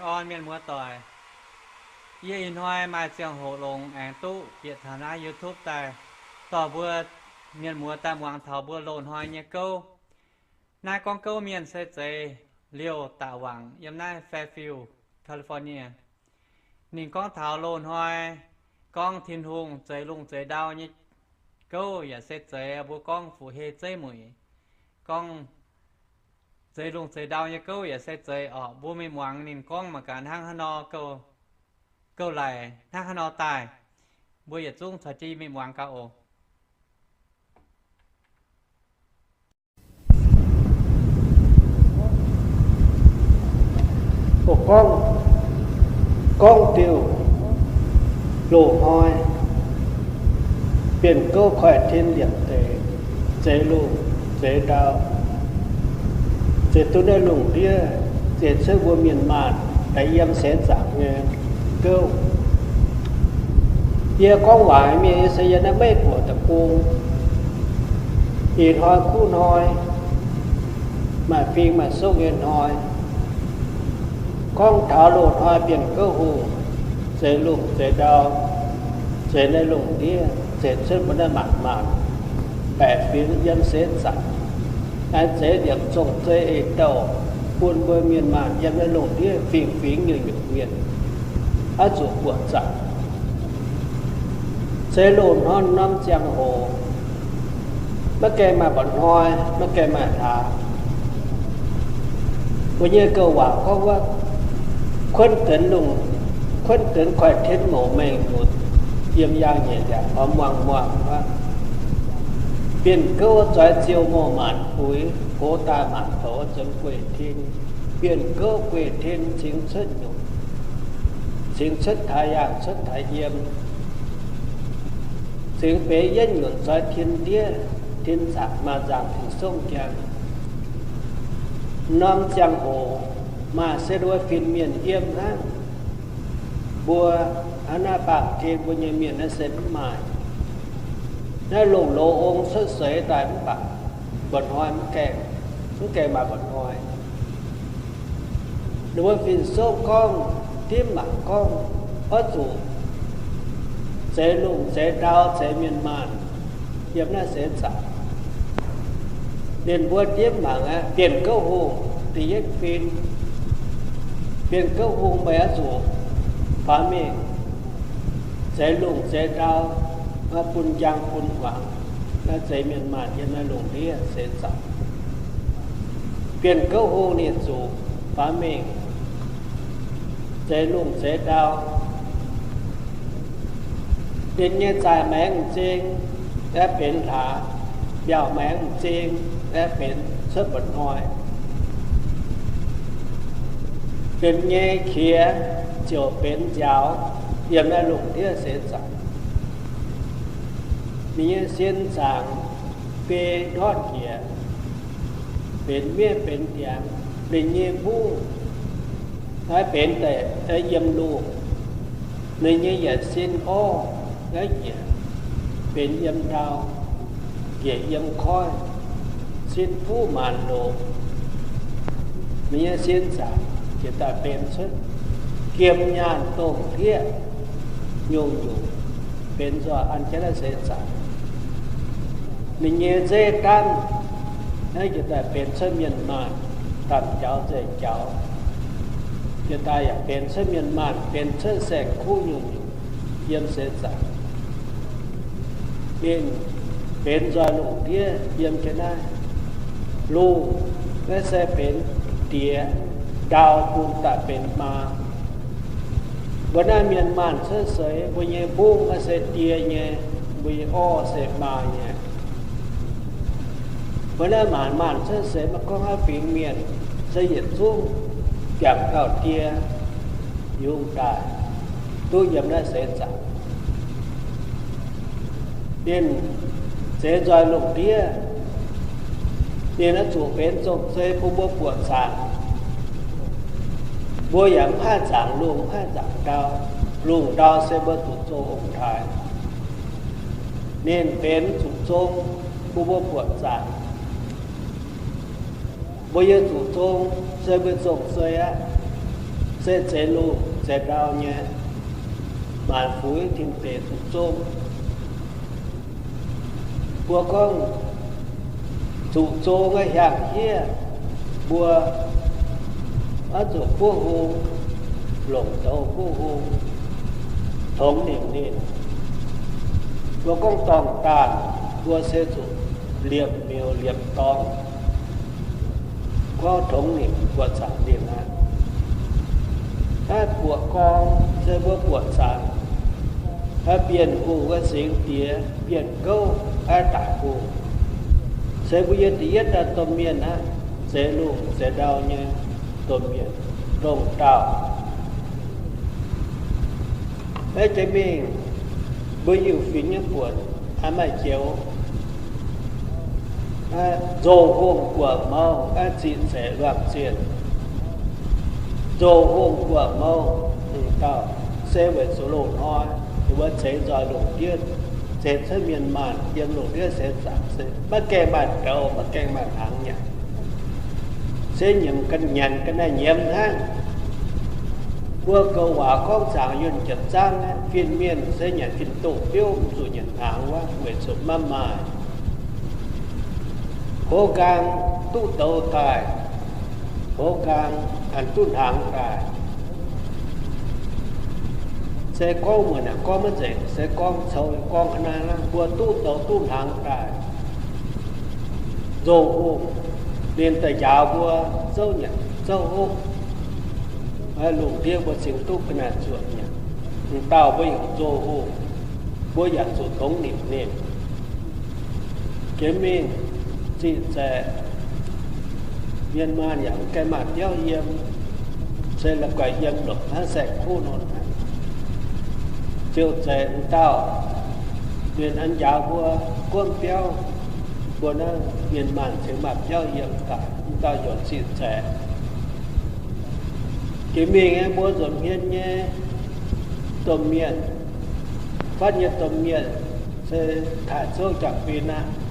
Dorn mienh muoz doic, yie ih hnoi maaih ziangh hoc longx aengx duqv bieqc taux naaiv YouTube daaih dorh mbuo mienh muoz daaih muangx taux mbuo loz-hnoi nyei gouv. Naaiv gorngv gouv mienh se Zeix Liouh Daaih Wangc yiem naaiv Fairfield, California. Ninh gorngv taux loz-hnoi, gorngv Tin-Hungh zeix lungh zeix ndau nyei gouv yaac se zeix, mbuo gorngv fu'hei zeiv mueic. Gorngv zeix lungh zeix ndau nyei gouv yaac se zeix orqc. Mbuo mingh muangx ninh gorngv mangc gaax hnangv haaix nor gouv, gouv laic hnangv haaix nor daaih. Mbuo yietc zungv caux jienv mingh muangx gaax oc. Gorngv, gorngv diuh loz-hnoi, Bienh Gouv Koiv-Tin liepc deix, zeix lungh zeix ndau, zeix duqv naaiv lungh ndiev, zeix cuotv mbuo mienh maanh daaih yiem seix zaangc nyei gouv. Yie gorngv waac mienh yie se yiem naaiv Meiv Guoqv deic-bung, ih hnoi kuv hnoi, maaih fing maaih sokv nyei hnoi. Gorngv taux loz-hnoi Bienh Gouv Hungh zeix lungh zeix ndau, zeix naaiv lungh ndiev, zeix cuotv mbuo naaiv maanc maanc baeqc fingx yiem seix zaangc, aengx zeix liepc zong-zei eix-douh bun mbuo mienh maanh yiem naaiv lungh ndiev fingx-fingx nyungc-nyungc mienh oix zuqc buoqc zaangc. Zeix loz-hnoi norm ziangh hoc, maiv gaengh maaih mba'hnoi, maiv gaengh maaih hlaax. Mbuo nyei gouv waac gorngv wuov, kuonv deix lungh, kuonv deix koiv-tin ngouc mengh nyutc, yiem yaangh nyeic ndiangx oix muangx muangx wuov, Bienh Gouv zoix ziouh mouh maanc puix, gox daaih maanc douz, zuonx gueiv tin. Bienh Gouv gueiv tin cingx cuotv nyutc, cingx cuotv taaix yaangh cuotv taaix yiem, cingx benx yietv nyutc zoix tin ndiev, tin zaangc, maaih nzangc tin-songv njang. Norm ziangh hoc maaih se wuov fin-mienh yiem hnangv. Mbuo hnangv naaiv baamh gen mbuo nyei mienh naaiv se mv maaih. Naaiv longc loz ong cuotv seix daaih mv baac mba'hnoi mv gaengh, mv gaengh maaih mba'hnoi. Ninh mbuo fin-songv gorngv, dimv mangc gorngv, oix zuqc zeix lungh zeix ndau, zeix mienh maanh yiem naaiv seix zaangc. Ninh mbuo dimv mangc aqv, Bienh Gouv Hungh da'yietv fin, Bienh Gouv Hungh meih oix zuqc faaux mingh zeix lungh zeix ndau, bun njang bun hmuangx, zeix mienh maanh yiem naaiv lungh ndiev seix zaangc. Bienh Gouv Hungh ninh zuqc faaux mingh zeix lungh zeix ndau. Ninh nyei zaaic maengx m'zing aeqv, benx hlaax, mbiaauc maengx m'zing aeqv, benx cuotv mba'hnoi. Ninh nyei qiex ziouc benx nziaaux yiem naaiv lungh ndiev seix zaangc. Ninh nyei sin zaangc biei ndortv njiec, benx miev benx ndiangx. Ninh nyei mbungv naaiv benx daaih yiem lungh. Ninh nyei yietc sin orv naaiv njiec, benx yiem ndau, njiec yiem koiv. Sin fuqv maanc loc, ninh nyei sin zaangc jiex daaih benx cuotv giem nyaanh dongh hlieqv nyungc-nyungc, benx nzoih an jienv naaiv seix zaangc. Ninh nyei nzeiv danv naaiv jiex daaih benx cuotv mienh maanh, damh jaux nzengc jaux, jiex daaih yaac benx cuotv mienh maanh, benx cuotv saeng-kuv nyungc-nyungc yiem seix zaangc. Ninh benx nzoih lungh ndiev yiem jienv naaiv. Lungh naaiv se benx diex, ndau bun daaih benx maa. Mbuo naaiv mienh maanh cuotv seix, mbuo nyei mbungv naaiv se die nyei, mbuo nyei orv se maa nyei. Mbuo naaiv maanc maanh cuotv seix, maiv gorngv haaix fingx mienh, se yietc zungv jangc dauh die yungz daaih duqv yiem naaiv seix zaangc. Ninh zeix nzoih lungh ndiev, ninh oix zuqc benx zong-zei bun mbuo buoqc zaangc. Mbuo yaac mv haih zaangc lungh, mv haih zaangc ndau. Lungh ndau se mbuo zuqc zong ong-taaix. Ninh benx zuqc zong bun mbuo buoqc zaangc. Mbuo yie zuqc zong se mbuo zong-zei aqv. se zeix lungh zeix ndau nyei, maanc fuix tin-deic zuqc zong. Mbuo gorngv zuqc zong nyei hiaangx hiev, mbuo oix zuqc buov hung, longc zoux buov hung, tongx nimc ninh. Mbuo gorngv dorngh daanh, mbuo se zuqc liepc miuc liepc dorngx, gorngv tongx nimc buoqc zaangc ninh aqv. Naaiv buoqc gorngv se mbuo buoqc zaangc, naaiv Bienh Hungh wuov singx diex, Bienh Gouv naaiv daic hungh, se mbuo yiem da'yietv dauh domh mienh aqv, zeix lungh zeix ndau nyei domh mienh, dongh dauh. Naaiv jiex mingh, mbuo Iu-Fingx nyei buonc, maaih joux nzou-hungh buoqc mouz, ziqc zaeqc luangh zienh. Nzou-hungh buoqc mouz, hungh dauh, se weic zuqc loz-hnoi ninh mbuo zeix nzoih lungh ndiev, zeix cuotv mienh maanh yiem lungh ndiev seix zaangc, se maiv gaengh maaih douz, maiv gaengh maaih hnaangx nyanc, se nyiemc ga'nyienx ga'naaiv nyiemz hnangv. Mbuo goux waac gorngv zaangc yunh jiepc zaangv aqv, fin-mienh se nyanc fin-dongh biouv, mv zuqc nyanc hnaangx wuov, weic zuqc maiv maaih. Hoz nqaang duqv douz daaih, hoz nqaang duqv hnaangx daaih. Se gorngv muonc yaac gorngv maiv nzengc, se gorngv coux gorngv hnangv naaiv, mbuo duqv douz duqv hnaangx daaih. Nzou-hungh, ninh daaih njaaux mbuo zouv nyanc zouv hopv, lungh ndiev mbuo cingx duqv ga'naaiv zuoqc nyanc. Hungh dauh mbuo heuc nzou-hungh, mbuo yaac zuqc tongx nimc ninh. Jiex mingh ziqc zaeqc, mienh maanh yaac maiv gaengh maaih biauv yiem, se la'guaih yiem longc hnangv saeng-kuv nor hnangv. Ziouc zaeqc hungh dauh, ninh an njaaux mbuo guonv biauv, mbuo naaiv mienh maanh cingx maaih biauv yiem daaih, hungh dauh heuc ziqc zaeqc. Jiex mingh aeqv, mbuo nzuonx hmien nyei domh mienh, fatv nyei domh mienh, se taaih zouv jangx-fin aqv.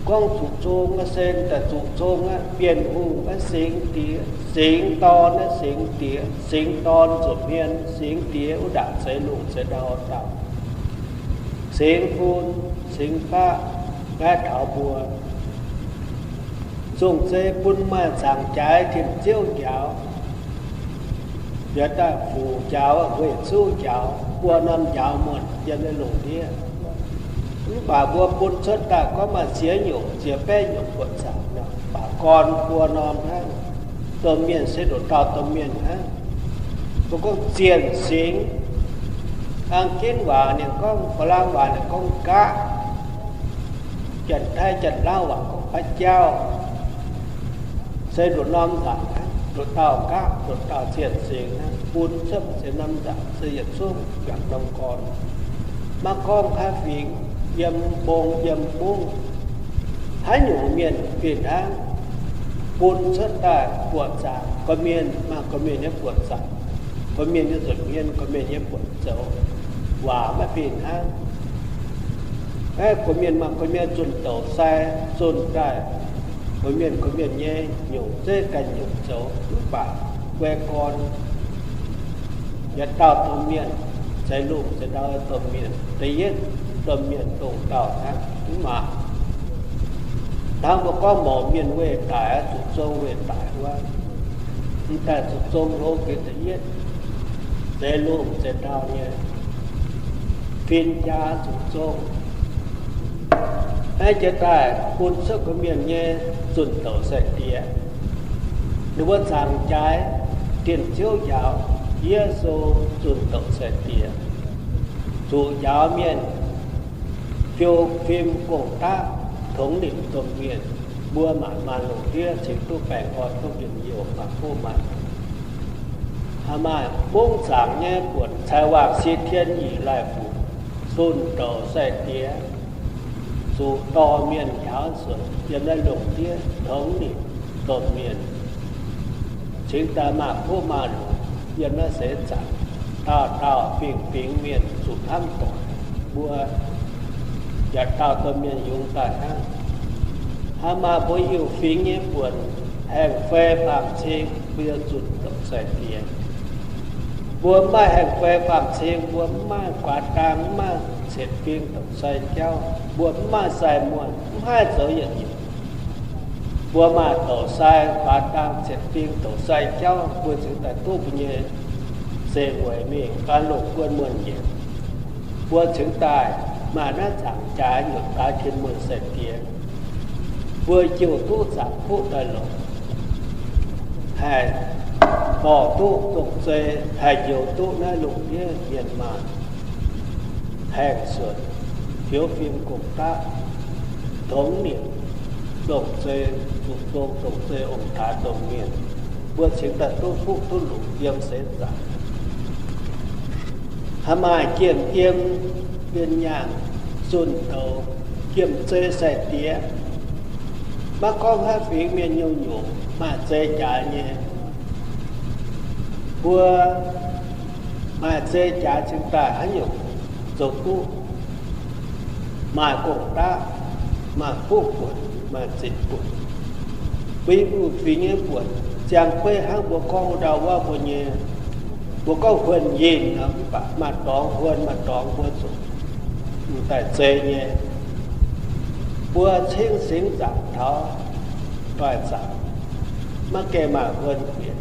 Gorngv zuqc zong se daaih zuqc zong aqv. Bienh Hungh naaiv singx diex, singx dorn naaiv singx diex, singx dorn nzuonx hmien, singx diex wuov ndaangc zeix lungh zeix ndau dauh. Singx bun, singx baqv naaiv taux mbuo. Zong-zei bun maaih zaangc jaaix tin-ziouv njaaux, yaac daaih fuc njaaux, weic zuqv njaaux, buo norm njaaux muonh yiem naaiv lungh ndiev. Mv baac mbuo bun cuotv daaih gorngv maaih ziex nyungc, ziex baeqv nyungc buoqc zaangc nor, baac gorn buo norm hnangv. Domh mienh se nduqc dauh domh mienh hnangv. Mbuo gorngv zienh singx, Ang-ginv waac ninh gorngv, Faa^laang waac ninh gorngv nqaqv, Janx-Taiv Janx-Laauv waac gorngv ba'jauv, se nduqc norm nzaangc hnangv, nduqc dauh nqaqv, nduqc dauh zienh singx hnangv, bun cuotv ziex norm nzaangc se yietc zungv juangc norm gorn. Maiv gorngv haaix fingx, yiem mbong yiem mungv, haaix nyungc mienh fih hnangv, bun cuotv daaih buoqc zaangc. Gorqv-mienh maaih gorqv-mienh nyei buoqc zaangc, gorqv-mienh nyei nzuonx hmien, gorqv-mienh nyei buoqc zoux, waac maiv fih hnangv. Gorqv-mienh maaih gorqv-mienh zunh douc sai, zunh daaih gorqv-mienh, gorqv-mienh nyei nyungc zeiv ganh nyungc zoux. Mv baac guai gorn yietc dauh domh mienh, zeix lungh zeix ndau domh mienh, da'yietv domh mienh dongh dauh hnangv. Mv baac hnangv mbuo gorngv mouz mienh weih daic, zuqc zong weih daic wuov, m'daaih zuqc zong hlo jiex da'yietv, zeix lungh zeix ndau nyei, fin-jaa zuqc zong. Naaiv jiex daaih bun cuotv gorqv-mienh nyei zunh douc sai-diex. Ninh mbuo zaangc jaaix, Tin-Ziouv njaaux, Yesu zunh douc sai-diex, zuqc njaaux mienh fiou fim gong-daqv, tongx nimc domh mienh. Mbuo maanc maanh lungh ndiev cingx duqv baengh orn duqv njien-youh, maaih kuv maaih hnaangx. Maaih mungv zaangc nyei buonc, cai waangc si tien ih laih fuc, zunh douc sai-diex, zuqc dorh mienh njaaux nzuonx yiem naaiv lungh ndiev, tongx nimc domh mienh, cingx daaih maaih kuv maaih hnaangx yiem naaiv seix zaangc. Dauh dauh fingx-fingx mienh zuqc hnamv doic. Mbuo yietc dauh domh mienh yungz daaih hnangv. Hnangv maaih mbuo Iu-Fingx nyei buonc, haengh fei faam-cing, mbuo zunh douc sai-diex. Mbuo mv maaih haengh fei faam-cing, mbuo mv maaih guaax dang, mv maaih cietv fing douc sai jauv, mbuo mv maaih sai muonh, mv haih zoux yietc nyungc. Mbuo maaih douc sai guaax dang, cietv fing douc sai jauv, mbuo cingx daaih duqv mbuo nyei seix weic mingh gan longc guon muonh njiec. Mbuo cingx daaih maaih naaiv zaangc jaax nyutc daaix tien muonh sai-diex. Mbuo jouh duqv zaangc fuqv daaih longc, haih dorh duqv dongh zei, haih njoux duqv naaiv lungh ndiev mienh maanh, haengh suonc, fioux fim gong-daqv, tongx nimc, dongh zei zuqc zong, dongh zei ong-taaix domh mienh. Mbuo cingx daaih duqv fuqv duqv longc yiem seix zaangc. Haih maaih jiem yiem, mienh nyaanh zunh douz, jiem zei sai-diex. Maiv gorngv haaix fingx mienh nyungc-nyungc maaih zei jaax nyei. Mbuo maaih zei jaax cingx daaih haaix nyungc zoux duqv maaih gong-daqv, maaih fuqv buonc, maaih zinh buonc. Mbuo yiem wuov fingx nyei buonc, ziangh beiv hnangv mbuo gorngv ndau wuov mbuo nyei, mbuo gorngv huonh yinh nor, mv baac maaih dorngx huonh maaih dorngx mbuo zuqc daaih zei nyei. Mbuo cingv singx zaangc taux doix-zaangc, maiv gaengh maaih huonh bieqc,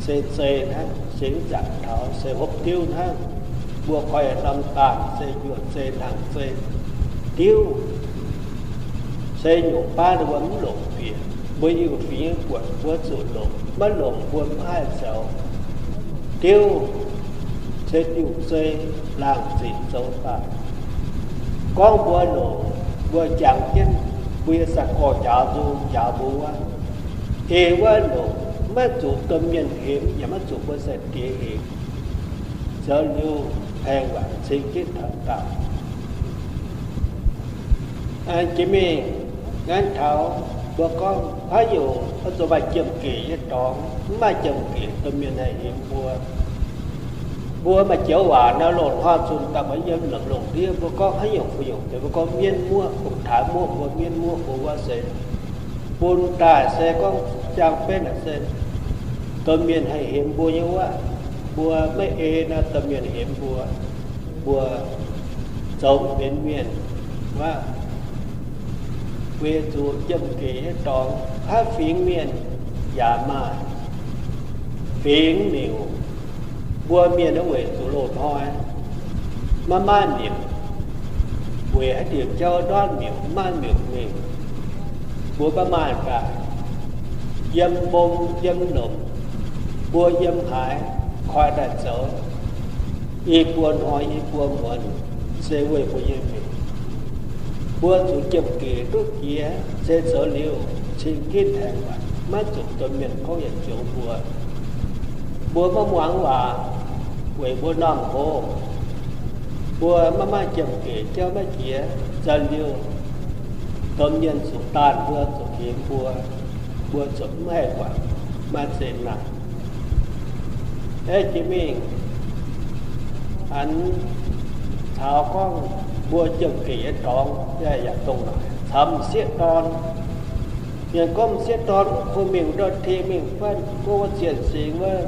se zei hnangv, singx zaangc taux se hopv diuv hnangv. Mbuo koi norm daanh se njuov zei, hnaangx zei, diuv se nyungc baav mbuo mv longc bieqc. Mbuo yiem fingx nyei buonc mbuo zuqc longc, maiv longc mbuo mv haih zoux. Diuv se diuv zei, laangh zingc zoux daaih. Gorngv mbuo longc, mbuo jangx jienv mbuo nyei sai-gorx njaaux nzung njaaux mbuo wuov, ei wuov longc maiv zuqc domh mienh hemx yaac maiv zuqc mbuo sai-diex hemx. Zoux liuz haengh waanc cing jienv taux daauh. Jiex mingh naaiv taux mbuo gorngv haaix nyungc oix zuqc maaih jiem-gec nyei dorngx, mv maaih jiem-gec domh mienh haih hemx mbuo. Mbuo maaih joux waac nor, loz-hnoi zunh daaih mbuo yiem lomc longc ndiev, mbuo gorngv haaix nyungc fai nyungc deix, mbuo gorngv mienv muoqv, ong-taaix muoqv mbuo, mienv muoqv mbuo wuov se bun daaih se gorngv ziang benv naaic se domh mienh haih hemx mbuo nyei wuov, mbuo maiv ei nor domh mienh hemx mbuo, mbuo zoux mv benx mienh wuov. Weic zuqc jiem-gec nyei dorngx, haaix fingx mienh yaac maaih fingx miuc. Mbuo mienh weic zuqc loz-hnoi maiv maaih miuc, weic haaix diuc jauv ndortv miuc, maiv maaih miuc mingh, mbuo maiv maaih daaih. Yiem mbong yiem lomc, mbuo yiem haaix koi daaih zoux, i buo hnoi i buo muonz, se weic mbuo nyei miuc. Mbuo zuqc jiem-gec duqv jiex, se zoux liuz cing ginv haengh waanc, maiv zuqc domh mienh gorngv yietc joux mbuo. Mbuo maiv muangx waac weic mbuo normh hoz. Mbuo maiv maaih jiem-gec jauv maiv jiex, zoux liuz domh mienh zuqc daanh mbuo, zuqc hemx mbuo, mbuo zuqc mv haih guangc, maaih zeqc naanc. Aeqv, jiex mingh an caux gorngv mbuo jiem-gec nyei dorngx yaac dongh naaic caux m'sieqv dorn. Mienh gorngv m'sieqv dorn mv kuh mingh ndortv tengx mingh fatv gorngv wuov zienh singx wuov,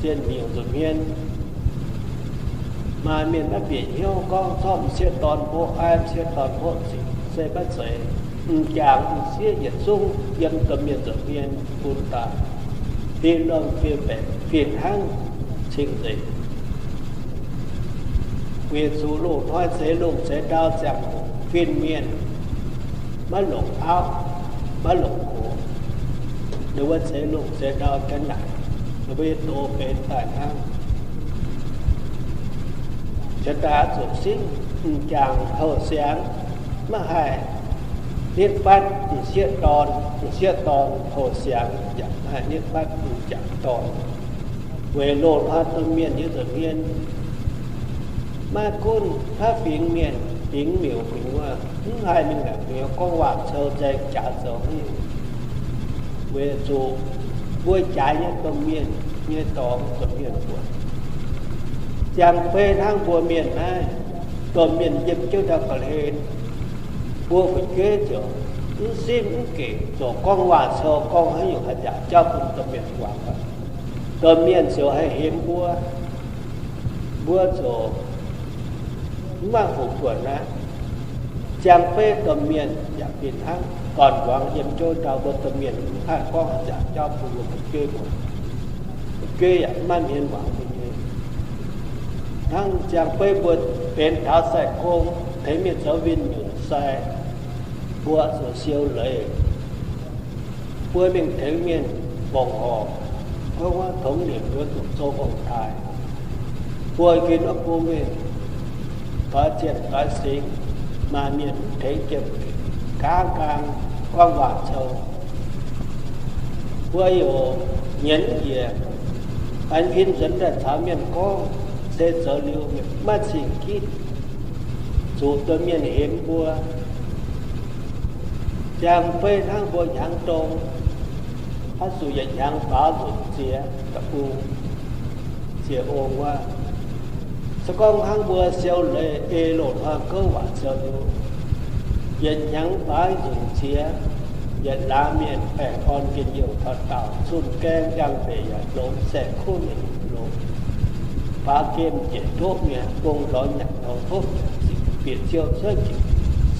zienh miuc nzuqc hmien. Maaih mienh maiv bieqc hnyouv gorngv corc m'sieqv dorn mboqv aiv, m'sieqv dorn mboqv ziqc, se maiv zeiz. M'jangc m'sieqv yietc zungv yiem domh mienh nzuqc hmien bun daaih, fih lomh fih mbaeqc fih hnangv cing-nzengc. Weic zuqc loz-hnoi zeix lungh zeix ndau ziangh hoc fin-mienh maiv longc auv, maiv longc gox, ninh mbuo zeix lungh zeix ndau ga'naaic, ninh mbuo nyei doz benx daaih hnangv. Jiex daaih oix zuqc simv m'jangc houh siangx, maiv haih nitv fatv m'sieqv dorn, m'sieqv dorn houh siangx yaac maiv haih nitv fatv m'jangc dorn. Weic loz-hnoi domh mienh nyei nzuqc hmien, maiv gunv haaix fingx mienh, fingx miuc, fingx wuov, mv haih mingh naaic fingx gorngv waac cou nzaeng jaax zoux haaix nyungc. Weic zuqc mbuo jaaix nyei domh mienh nyei dorngx domh mienh buatc. Ziang beiv hnangv mbuo mienh naaiv, domh mienh yiem jienv ndau ga'hlen, mbuo fu'jueiv ziouc mv simv mv gec, ziouc gorngv waac cou, gorngv haaix nyungc haaix jaax jauv bun domh mienh muangx aqv. Domh mienh ziouc haih hemx mbuo, mbuo ziouc mv maaih hoqc buonc aqv. Ziangh beiv domh mienh yaac fih hnangv. Gorn-muangz yiem jou ndau mbuo domh mienh mv haih gorngv haaix zanc jauv bun mbuo fu'jueiv muangx. Fu'jueiv yaac mv maaih hmien muangx mbuo nyei. Hnangv ziangh beiv mbuo benx taux sai-gong, tengx mienh zoux win-nyungc sai, mbuo zuqc siou leiz. Mbuo mingh tengx mienh mbongc horc, gorngv wuov tongx nimc mbuo zuqc zoux ong-taaix. Mbuo gin wuov bung mingh doix zienh doix singx, maaih mienh mv tengx jiem, gaanv nqaang gorngv waac cou. Mbuo yaac nyienz njiec, an pin nzuonx daaih caux mienh gorngv, se zoux liuz maiv cing gitv, zuqc domh mienh hemx mbuo. Ziangh beiv hnangv mbuo hnyangx dong, haaix zuqc yietc hnyangx faaux nzunc ziex deic-bung, ziex ong wuov. Se gorngv hnangv mbuo siou leiz ei loz-hnoi gouv waac zoux liuz, yietc hnyangx faaux nzunc ziex, yietc laangz mienh baengh orn njien-youh taux daauh, zunh gaeng yangh deic yaac longx, saeng-kuv mienh longx, faaux gemh njiec ndoqv mienh, gong lorz nyanc lorz hopv, bieqc ziouv cuotv njiec,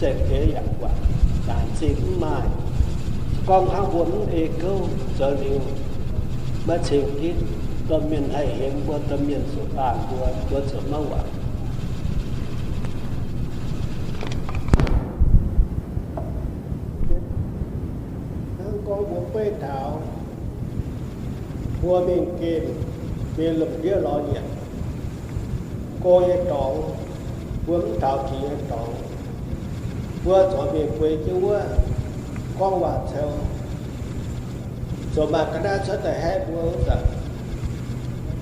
saeng-deix yaac guangc, naanc zingh mv maaih. Se gorngv hnangv mbuo mv ei gouv zoux liuz, maiv ceng gitv, domh mienh haih hemx mbuo, domh mienh zuqc baamh mbuo, mbuo zuqc maiv waangc. Hnangv gorngv mbuo beiv taux, mbuo mingh gemh, mingh lomh ndiev lorz nyanc, go nyei dorngx, mbuo mv taux jiex nyei dorngx, mbuo zuqc mingh bueix jienv wuov gorngv waac cou, zuqc maaih ga'naaiv cuotv daaih haeqv mbuo wuov zanc,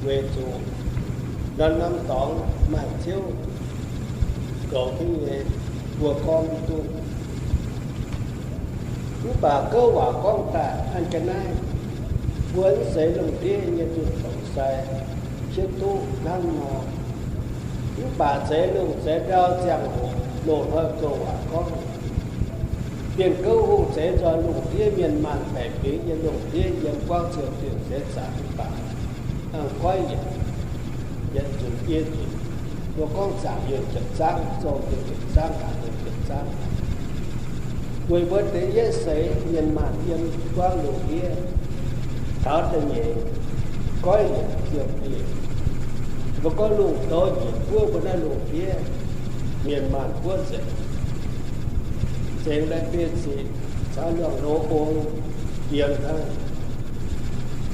weic zuqc norm-norm dorngx maaih ziouv goux jienv nyei, mbuo gorngv mv duqv. Mv baac gouv waac gorngv daaih an ga'naaiv, mbuo mv zeiz lungh ndiev nyei zunh doqc sai, hiuv duqv hnangv nor. Mv baac zeix lungh zeix ndau ziangh hoc loz-hnoi gouv waac gorngv, Bienh Gouv Hungh zeix nzoih lungh ndiev mienh maanh baeqc fingx yiem lungh ndiev yiem guangv ziouc diuc seix zaangc mv baac, aengx goiv yienc, yietc nzunc yie nzunc, mbuo gorngv zaangc yienc ziepc zangv, zouh yienc ziepc zangv, haic yienc ziepc zangv. Weic mbuo deix yietv seix mienh maanh yiem guangv lungh ndiev, taux da'nyeic goiv yienc ziouc diuc. Mbuo gorngv lungh douz njiec buov mbuo naaiv lungh ndiev, mienh maanh buov nzengc. Zengx lai biei ziqc caux luangh loz ong yiem hnangv.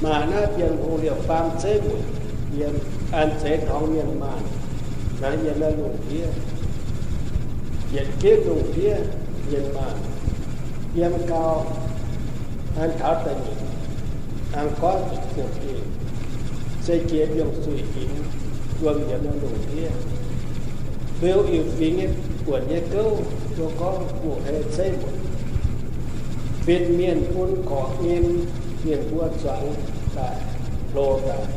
Maaih naaiv Bienh Hungh liouh faam zeiv mueic yiem, an zeix tongx mienh maanh naaiv yiem naaiv lungh ndiev. Yietc gitv lungh ndiev mienh maanh yiem gau, an taux da'nyeic, an goiv zuqc ziouc diuc, se jiex biungh-suiv hinx wuom yiem naaiv lungh ndiev. Beu Iu-fingx nyei buonc nyei gouv, mbuo gorngv buoqc hei zeiv mueic, fin-mienh bun gorqv-nyim mienh mbuo zuangx daaih, hlo daaih.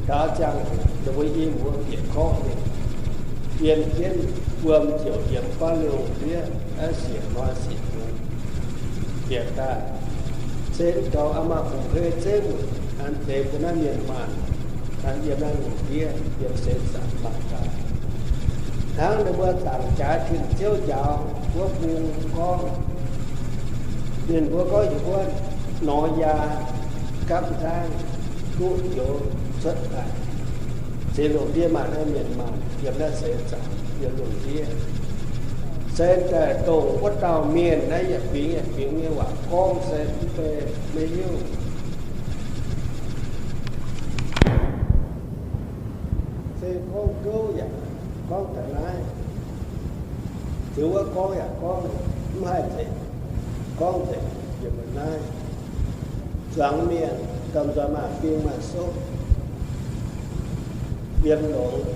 Daaux ziangh hoc ninh mbuo i muoz bieqc gorqv mingh, yiem jienv wuom ziouc yiemx gorngv lungh ndiev, aav siec hnoi siec hnyangx bieqc daaih. Se mv dorngx aav maaih fu'jueiv zeiv mueic an zeix mbuo naaiv mienh maanh, an yiem naaiv lungh ndiev yiem seix zaangc maanh daaih. Hnangv ninh mbuo zaangc jaaix tin-ziouv njaaux wuov bung gorngv, ninh mbuo gorngv heuc wuov Noyaa gapv nzangv duqv njoux cuotv daaih, zeix lungh ndiev maaih naaiv mienh maanh yiem naaiv seix zaangc yiem lungh ndiev. Se daaih dongh wuov dauh mienh naaiv yietc fingx yietc fingx nyei waac gorngv se mv bei maiv hiuv. Se gorngv gouv yaac gorngv daaih naaiv, ziouc wuov gorngv yaac gorngv mv haih nzengc, gorngv nzengc yiem naaiv. Zuangx mienh gamh nziex maaih fing maaih soqv, yiem longx,